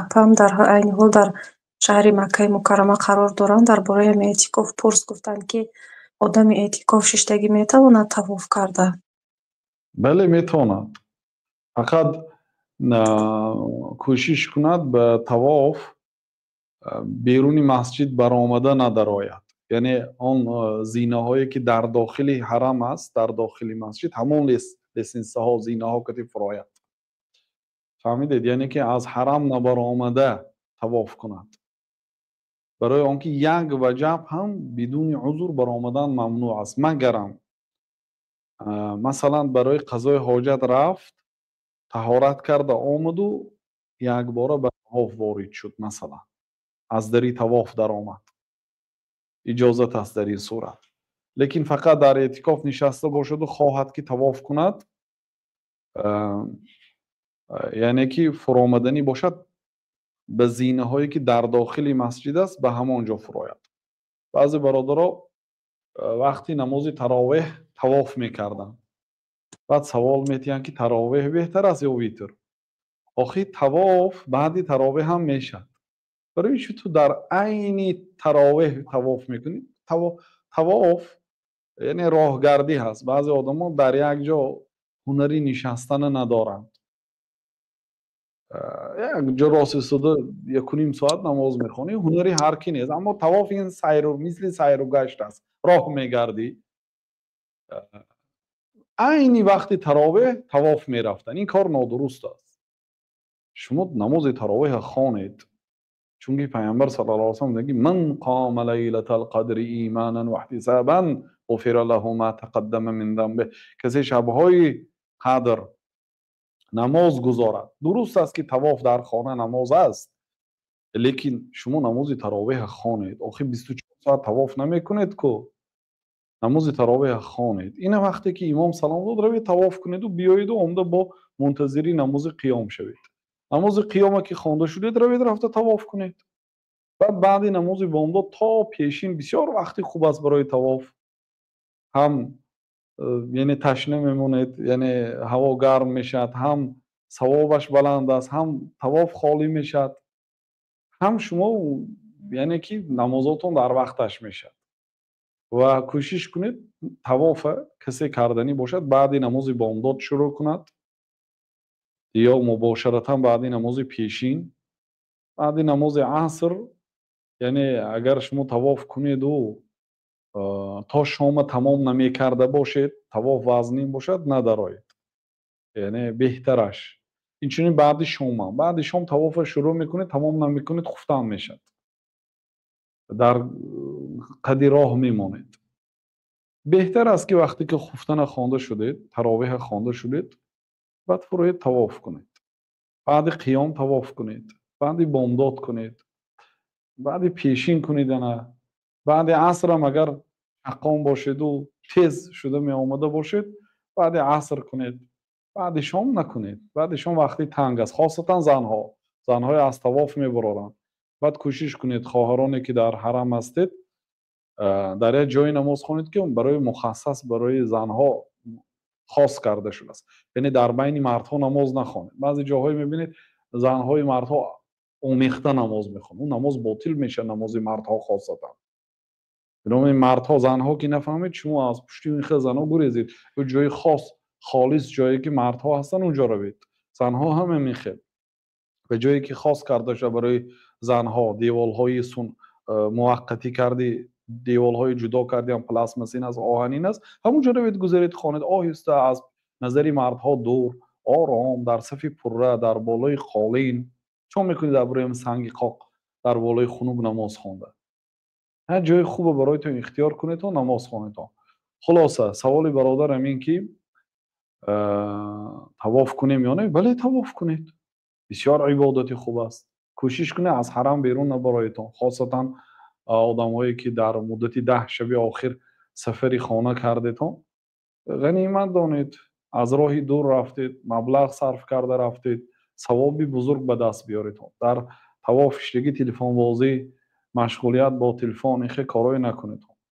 Апам дар айни ҳол дар шаҳри Маккаи Мукаррама қарор доранд. Дар бораи ҳамин эътикоф пурс, гуфтанд, ки одами эътикоф шиштагӣ метавонад тавоф карда? Бале, метавонад, фақат кӯшиш кунад, ба тавоф беруни масҷид баромада надарояд, яъне он зинаҳое, ки дар дохили ҳарам аст, дар дохили масҷид, ҳамон лестницаҳо, зинаҳо кати фурояд. Фаҳмидед? Яъне ки аз ҳарам набаромада тавоф кунад, барои он ки як ваҷаб ҳам бидуни узр баромадан мамнӯъ аст. Магарам, масалан, барои қазои ҳоҷат рафт, таҳорат карда омаду якбора ба тавоф ворид шуд, масалан, аз дари тавоф даромад, иҷозат аст дар ин сурат. Лекин фақат дар эътикоф нишаста бошаду хоҳад, ки тавоф кунад, яъне ки фуромаданӣ бошад, ба зинаҳое, ки дар дохили масҷид аст, ба ҳамон ҷо фурояд. Баъзе бародаро вақти намози таровеҳ тавоф мекарданд, баъд савол метиҳанд, ки таровеҳ беҳтар аст ё витр. Охи, тавоф баъди таровеҳ ҳам мешавад. Барои чӣ ту дар айни таровеҳ тавоф мекунӣ? Тавоф яъне роҳгардӣ ҳаст. Баъзе одамо дар як ҷо ҳунари нишастана надоранд. Як ҷо рост истода якуним соат намоз мехонӣ, ҳунари ҳар ки нест. Аммо тавоф ин сайру, мисли сайру гашт аст, роҳ мегардӣ. Айни вақти таровеҳ тавоф мерафтанд, ин кор нодуруст аст. Шумо намози таровеҳа хонед, чунки Пайғамбар саллаллоҳу алайҳи васаллам мегӯяд: "Ман қома лайлатал қадри иманан ваҳтисабан ғуфира лаҳу ма тақаддама мин занбиҳ". Касе шабҳои қадр намоз гузорад. Дуруст аст, ки тавоф дар хона намоз аст, лекин шумо намози таровеҳа хонед. Охи, 24 соат тавоф намекунед ку. Намози таровеҳа хонед. Ина вақте ки имом салом дод, равед, тавоф кунеду биёеду омда бо мунтазири намози қиём шавед. Намози қиёма ки хонда шудед, равед, рафта тавоф кунед. Баъд баъди намози бомдод то пешин бисёр вақти хуб аст барои тавоф. Ҳам яъне ташна мемонед, яъне ҳаво гарм мешавад, ҳам савобаш баланд аст, ҳам тавоф холӣ мешавад, ҳам шумо яъне ки намозотон дар вақташ мешавад. Ва кӯшиш кунед, тавофа касе карданӣ бошад, баъди намози бомдод шурӯъ кунад ё мубошаратан баъди намози пешин, баъди намози аср. Яъне агар шумо тавоф кунеду то шома тамом намекарда бошед, тавоф вазнин бошад, надароед, яъне беҳтараш. Инчунин баъди шома. Баъди шом тавофа шурӯъ мекунед, тамом намекунед, хуфтан мешавад, дар қади роҳ мемонед. Беҳтар аст, ки вақте ки хуфтана хонда шудед, таровеҳа хонда шудед, баъд фуроед, тавоф кунед, баъди қиём тавоф кунед, баъди бомдод кунед, баъди пешин кунед. Ана баъди асрам агар чаққон бошеду тез шуда меомада бошед, баъди аср кунед. Баъди шом накунед, баъди шом вақти танг аст, хосатан занҳо. Занҳое аз тавоф мебароранд. Баъд кӯшиш кунед, хоҳароне, ки дар ҳарам ҳастед, дар як ҷое намоз хонед, ки барои мухассас барои занҳо хос карда шудааст, яъне дар байни мардҳо намоз нахонед. Баъзе ҷоҳое мебинед, занҳои мардҳо омехта намоз мехонанд, он намоз ботил мешавад, намози мардҳо хосатан. Бинобар ин мардҳо, занҳо ки нафаҳмед, шумо аз пушти ин хел занҳо гурезед. Ҷои хос, холис, ҷое ки мардҳо ҳастанд, онҷо равед. Занҳо ҳам ҳамин хел, ба ҷое ки хос карда шуда барои занҳо, деволҳои сун муваққатӣ карди, деволҳои ҷудо кардиам, пластмассин аст, оҳанин аст, ҳамонҷо равед, гузаред, хонед оҳиста, аз назари мардҳо дур, ором, дар сафи пурра, дар болои қолин. Чон мекунед дар бораи санги қоқ, дар болои хунук намоз хонда? Ҳар ҷои хубе бароятон ихтиёр кунедон, намоз хонедон. Хулоса, саволи бародар ҳамин, ки тавоф кунем ё не. Бале, тавоф кунед, бисёр ибодати хуб аст. Кӯшиш кунед, аз ҳарам берун набароедон, хосатан одамҳое, ки дар муддати 10 шаби охир сафари хона кардетон, ғанимат донед. Аз роҳи дур рафтед, маблағ сарф карда рафтед, савоби бузург ба даст биёредон. Дар тавоф иштагӣ, телефонбозӣ, машғулият бо телефон, ин хел корҳое накунед.